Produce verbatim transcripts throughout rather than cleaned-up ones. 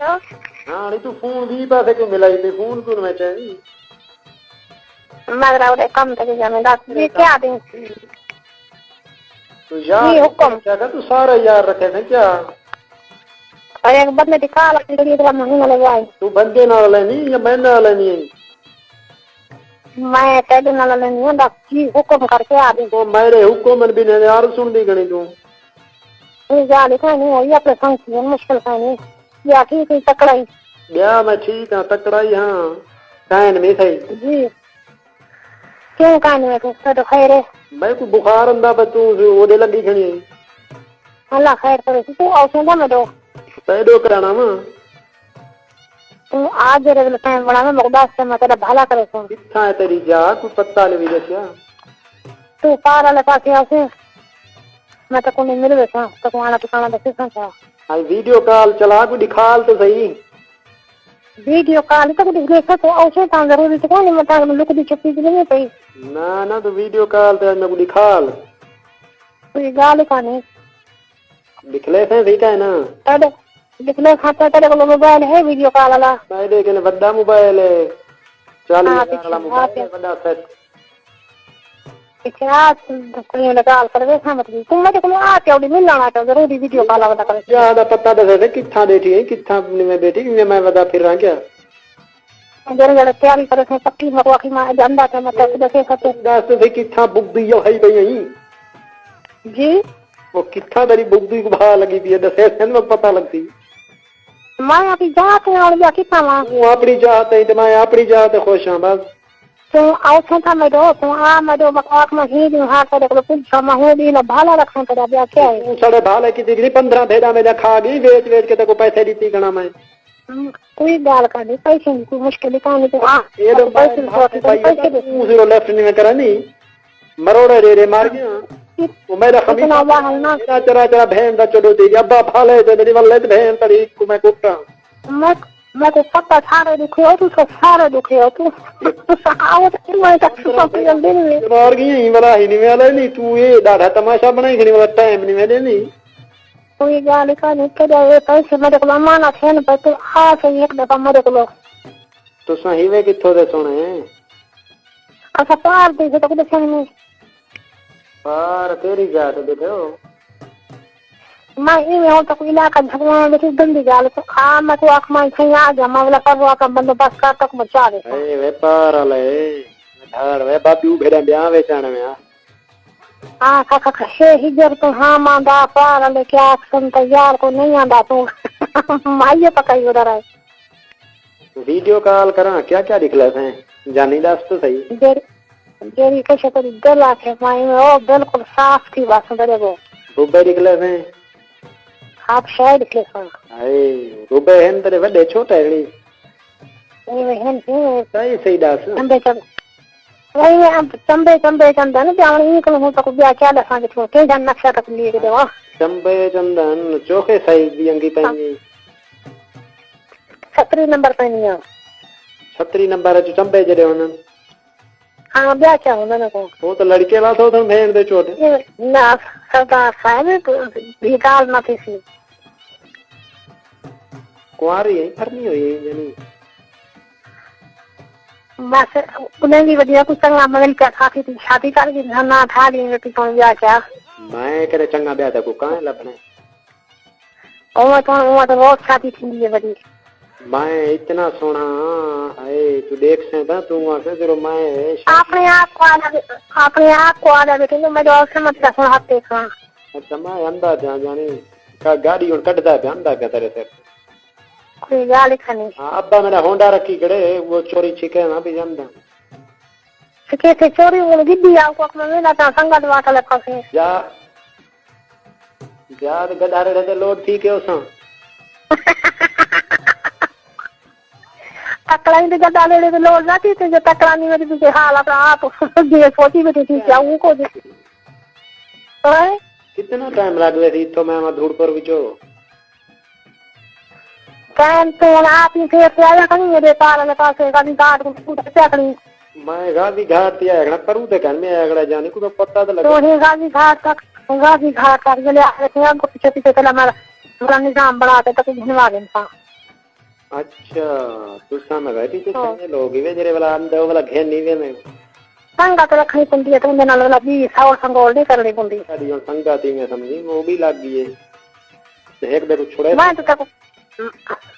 ہاں، نہیں تو فون بھی پاسے کیوں ملائی تے فون کیوں میں چاہیے؟ مگر اورے کم تے جانے دا یہ کیا دیں؟ تو یار جی، حکم۔ کیا کر تو سارا یار رکھے تھے کیا؟ اور ایک بندے دی کال آئی، جڑی ادھر مہنگا لگوائی۔ تو بندے نال لینی یا میں نال لینی ہے؟ میں تیرے نال لینی ہے، بس جی حکم کر کے آ دیں۔ تو میرے حکم من بھی نہیں یار، سن دی گنی تو۔ یہ جا لکھا نہیں ہوئی اپنے سنگ کی مشکل کھانی۔ یا ٹھیک ہے، تکڑا ہی۔ ٻیا میں ٹھیک ہاں، تکڑا ہی ہاں۔ کائن میں تھئی۔ جی۔ کیوں کائن میں تھئی؟ سب خیر ہے؟ میں کوئی بخار ہوندا پیا، توں اوڈے لڳی کھڑی ہیں۔ اللہ خیر کرے، تو اوسے دا میں دو۔ تیں ݙو کرانا وا۔ توں آ جیڑھے ویلے ٹائم بݨاویں، میکوں ݙس تے میں تیݙا بھلا کرے سوں۔ کتھاں ہے تیݙی جاہ؟ کوئی پتہ نہیں وی ݙسیا۔ توں پار والے پاسے آسیں، میں تیکوں نہیں مل ویساں، تیکوں آݨا ٹکاݨا ݙسیساں کیا۔ ہاں، ویڈیو کال چلا، کوئی ݙکھال تے صحیح۔ ویڈیو کال تیکوں ݙکھلیساں، توں اوسیں تاں ضروری تے کوئی نہیں، میں تاں لکدی چھپی تے نہیں پئی۔ نہ، نہ، توں ویڈیو کال تے میکوں ݙکھال۔ کوئی ڳالھ ہی کائنی۔ ݙکھلیسیں ٹھیک ہے نا؟ تیݙے، ݙکھلیساں تے تیݙے کول موبائل ہے ویڈیو کال والا؟ میݙے کنے وݙا موبائل ہے، چالیہہ ہزار والا موبائل ہے، وݙا سیٹ۔ اچھا، آ کوئی ڳالھ کر ویساں مطلب۔ توں میݙے کول آ کے اوݙی ملݨ آ کے ضروری ویڈیو کال والا کر۔ جاہ دا پتہ ݙسے تے کتھاں ٻیٹھی ہیں، کتھاں نہیں میں ٻیٹھی، میں ودا پھراں کیا؟ جیڑھے جیڑھے تیاری کرے سے پکی میکوں آکھی میں اڄ آندا تے میں تیکوں ݙسے سچ۔ ݙس تے صحیح کتھاں بگدی جو ہئی پئی ہیں؟ جی؟ او کتھاں تیݙی بگدی کوں بھا لڳی پئی ہے، ݙسے سن میکوں پتہ لڳسی۔ میں اپݨی جاہ تے آوݨ ٻیا کتھاں واں؟ توں اپݨی جاہ تے تے میں اپݨی جاہ تے خوش ہاں بس۔ توں اوسیں تاں میݙو، توں آ میݙو، میکوں آکھ میں ہی ݙینہہ ہا تیݙے کولوں پچھاں، میں ہوں ݙینہہ دا بھالا رکھاں تیݙا ٻیا کیا ہے؟ توں ساݙے بھالے کیتی جی پندرہ بھیݙاں میݙیاں کھا ڳئی، ویچ ویچ کے تیکوں پیسے ݙتی کھڑا میں۔ ہم، کوئی ڳالھ کائنی، پیسے دی کوئی مشکل ہی کائنی، توں آ، اے ݙو پیسے دی بھائی، پیسے ݙے۔ توں سرو لیفٹ نہیں کرا نہیں، مروڑے ݙے ݙے مار ڳیا۔ او میݙا خمیس اتنا واہن نہ۔ میݙا چرا چرا بھین دا چڈو تھی ڳیا، ابا بھالے تے میݙی ولد بھین تیݙی کوں میں کٹاں۔ میں، میکوں پتہ سارے ݙکھے ہو، توں سارے ݙکھے ہو، توں۔ آؤ تے میں تک سوچ جلدی نہیں۔ مار ڳئی ہیں، ولا ہی نہیں ویلا نہیں، توں اے ݙاڈھا تماشا بݨائی کھڑی، ولا ٹائم نہیں ویلے نہیں۔ کوئی ڳالھ ہی کائنی، تیݙے اے پیسے میݙے کول امانت ہن، پر توں آ صحیح ہک دفعہ میݙے کول۔ تساں ہیوے کتھوں دے سوہݨے؟ اساں پار دے، تیکوں ݙساں نہیں۔ پار کیڑھی جاہ تے ٻیٹھے ہو؟ میں ایویں ہوں تیکوں علاقہ جھگواں ٻیٹھی، گندی ڳالھ توں آ، میکوں آکھ میں اتھاں آ ڳیا، میں ولا پروں آکھاں بندوبست کر تیکوں بچا ݙیساں۔ اے وے پار والے، ڈھاڑ وے بابی، او بھیڑا بیاں وچ آݨ میں آ۔ ہاں، کھا، کھا، کھا، ہے ہجر توں ہاں ماندا، پار والے کیا آکھسن تے یار کوں نہیں آندا توں۔ مائیے پکائی ادھر آئے۔ ویڈیو کال کراں، کیا کیا ݙکھلیسیں؟ جانی ݙس تاں صحیح۔ جیڑھی، جیڑھی کجھ تیݙی دل آکھے مائی میں، او بالکل صاف تھی بس تیݙے کوں۔ بوبے ݙکھلیسیں؟ آپ شاید ݙکھلیساں۔ ہائے، بوبے ہن تیݙے وݙے، چھوٹے ہن؟ ایویں ہن، ایویں۔ صحیح، صحیح ݙس۔ چمبے چم-، ایویں ام-، چمبے، چمبے چندن، تے ہݨ ایں کوں ہوں تیکوں ٻیا کیا ݙساں، کتھوں کیڑھا نقشہ تیکوں لکھ ݙیواں۔ چمبے چندن، چوکھے سائز دی انگی پہنی۔ ستری نمبر پہنی آ۔ ستری نمبر اچ چمبے جیڑھے ہوندن۔ ہاں، ٻیا کیا ہوندا انہاں کوں؟ او تاں لڑکے واسطے اتھاں بھیݨ دے چوٹ۔ نہ، سردار صاحب، یہ ڳالھ نہ تھیسی۔ کنواری ہے، پرنی ہوئی ہے، یعنی۔ بس، انہیں دی وجہ کوں چنڳا ملن کیا تھا کہ شادی کر کے نہ، نہ تھا دی کہ توں ٻیا کیا۔ میں کرے چنڳا ٻیا تیکوں کائیں لبھݨے۔ اوہ تاں، اوہ تاں بہت شادی تھیندی ہے وݙی۔ میں اتنا سوہݨا ہاں، اے، توں ݙیکھسیں تاں توں آکھیں ضرور میں شادی۔ اپݨے آپ کوں آ جا، اپݨے آپ کوں آ جا بیٹے، میں جو آکھاں میں تیݙا سوہݨا ہتھ ݙیکھاں۔ اچھا، میں اندھا جاں جانی، کا گاݙی ہݨ کڈھدا پیا، اندھا پیا تیݙے سر تے۔ کوئی ڳالھ ہی کائنی۔ ہاں، ابا میݙا ہونڈا رکھی کھڑے، وہ چوری چھکے نہ بھی جاندا۔ تے کیتھے چوری ہووݨ گݙی آ، کوک میں ویلا تاں سنگت واٹ والے پاسے۔ جا، جا تے گݙا ریڑھے تے لوڈ تھی کے اساں۔ تکڑا ہی تے گݙا ریڑھے تے لوڈ نہ تھی، تے جو تکڑا نہیں میری تجھے حال اپݨا آپ جیویں سوچی بیٹھی تھی، کیا وہ کو دے۔ ہائے۔ کتنا ٹائم لڳ ویسی اتھوں میں آواں دھوڑ پور وچوں؟ کائن توں ہݨ آپ ہی پھر تے آیا کھڑی میݙے پار والے پاسے، کبھی گھاٹ کوں ٹر پیا کھڑی۔ میں غازی گھاٹ تے آیا کھڑا، پروں تے کائن میں آیا کھڑا جانی، کوئی پتہ تے لڳے۔ توں ہی غازی گھاٹ تک، غازی گھاٹ تک جلے آ کے اڳوں پچھے پچھے تلا مر، بڑا نظام بݨا کے تیکوں گھنوا ݙیساں۔ اچھا، تساں میں ویٹی تے ہاں۔ سنگے لوگ ہی وے جڑے والا اندر والا گھن نہیں وے میں۔ سنگت رکھنی پوندی ہے تے اوندے نال والا بھی ساور سنگول نہیں کرنی پوندی۔ ساڈی ہن سنگت ہی میں سمجھی، وہ بھی لگ گئی ہے۔ تے ہک دے کو چھڑے میں تو تک،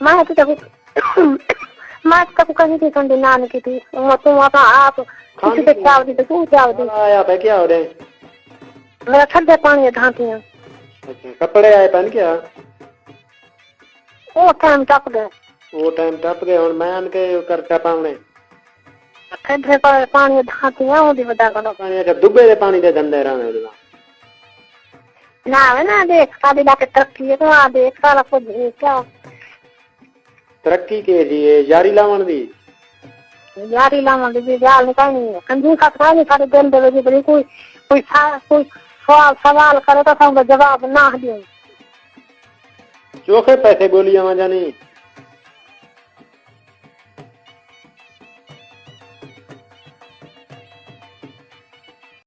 میں تو تک، میں تو تک کہیں کی سنڈی نہ نہیں کی تھی۔ وہ تو آپ، آپ کسی کھانی کے کیوں؟ چاو دی تو کیوں چاو دی؟ آیا پہ کیا ہو رہے؟ میرا ٹھڈے پانی دھانتی ہیں۔ اچھا، کپڑے آئے پن کیا؟ او ٹائم ٹپ ڳئے۔ او ٹائم ٹپ ڳئے، ہݨ میں آن کے کر ٹپاوݨے۔ ٹھڈے پا-، پاݨی دھاتی ہے، اوندی وجہ کنوں۔ پاݨی اچھا، دٻے دے پاݨی دے دھندے رہویں اڄ تاں۔ نہ ہوے نا، ݙیکھ، ساݙے علاقے ترقی ہے، توں آ ݙیکھ، سارا کجھ ہے کیا؟ ترقی کے جی ہے؟ یاری لاوݨ دی؟ یاری لاوݨ دی بھی ڳالھ نہیں کرنی ہے۔ کنجوس آکھدا نہیں، ساݙے دل دے وچ بڑی کوئی، کوئی سا-، کوئی سوال، سوال کرے تاں اساں دا جواب نہ ݙیوں۔ چوکھے پیسے ڳولی آواں جانی۔